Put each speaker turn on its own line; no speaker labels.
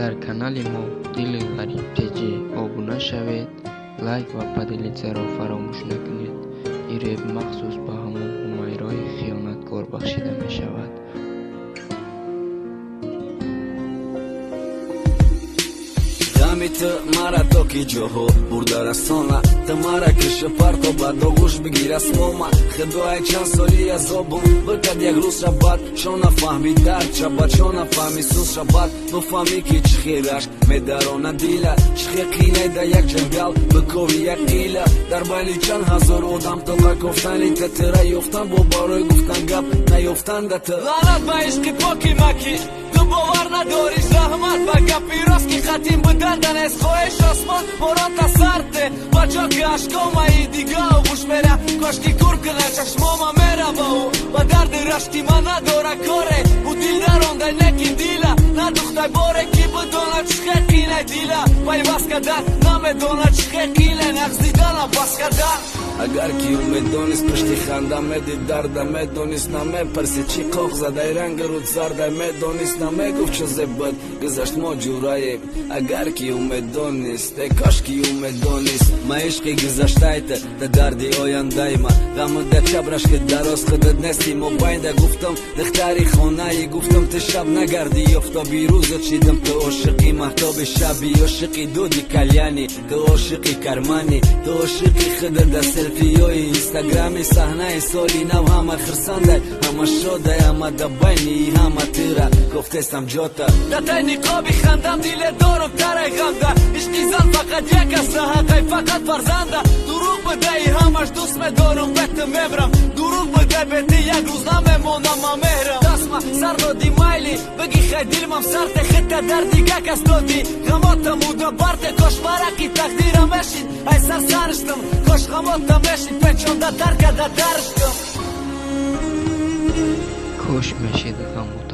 Дар канали мо Дили Ғариб ТЖ обуна шавед, лайк ва поделиться-ро фаромӯш накунед. Ин реп махсус ба ҳамон Ҳумайрои хиёнаткор бахшида мешавад.
Ғами ту мара то ки ҷоҳо бурда расона, ту мара киша парто ба доғуш бигир асмома. Худои чанд соли азобум бикад як рӯз шабад, чо нафаҳми дард шабад, чо нафаҳми сӯз шабад. Бифаҳмӣ ки чӣ хел рашк медарона дила, чӣ хел қинай да як ҷангал бикови як қила. Дар байни чанд ҳазор одам тоқа кофтани та тира ёфтан, бо барои гуфтан гап наёфтан да ту.
Лаънат ба ишқи поки макӣ, ту бовар надориш, раҳмат ба гапи рост ки хатим будан данес. Хоҳиш осмон борон тасарте ба ҷо ки ашкомаи дига оғӯш мера. Кошки кур кина чашмома мерава ӯ ба дарди рашки ман надора коре. Ӯ дил дарондай, лекин дила надухтай боре ки бидона чӣ хел қинай дила. Пайваст кардан намедона чӣ хел қинай нағз дидана бас кардан.
Агар ки ӯ медонист пушти ханда медид дарда, медонист намепарсид чӣ қоқ задай ранги руд зардай, медонист намегуфт чӣ зеб буд гузашт мо ҷураем. Агар ки ӯ медонист, э кош ки ӯ медонист. Ма ишқи гузаштаи ту да дарди ояндаи ма, ғаму да чабраш ки дароз худат нести мобайнда. Гуфтам духтари хонаи, гуфтам ту шаб нагарди офтоби рӯзат шидам. Ту ошиқи маҳтоби шаби, ошиқи дуди кальяни, ту ошиқи кармани, ту ошиқи худат да селфиёи инстаграми. Саҳнаи соли нав ҳама хирсандай, ҳама шодай, ҳама да байни ҳама тира гуфтестам ҷота.
Да тай ниқоби хандам диле дорум тарай ғамда. Ишқи зан фақат як аст, ҳаққай фақат фарзанда. Дурӯғ бидаи ҳамаш дӯст медорум, бету мебрам. Дурӯғ бидай, бети як рӯз намемонам ма меҳрам. Дастма сар доди, майли биги хай дилмам сарте хита дар дига кас додӣ. Ғамота муда барте, кош варақи тақдира мешид. Ай сар сариштам, кош ғамота мешид, печонда дар када дариштам.
Кош мешид ғамота.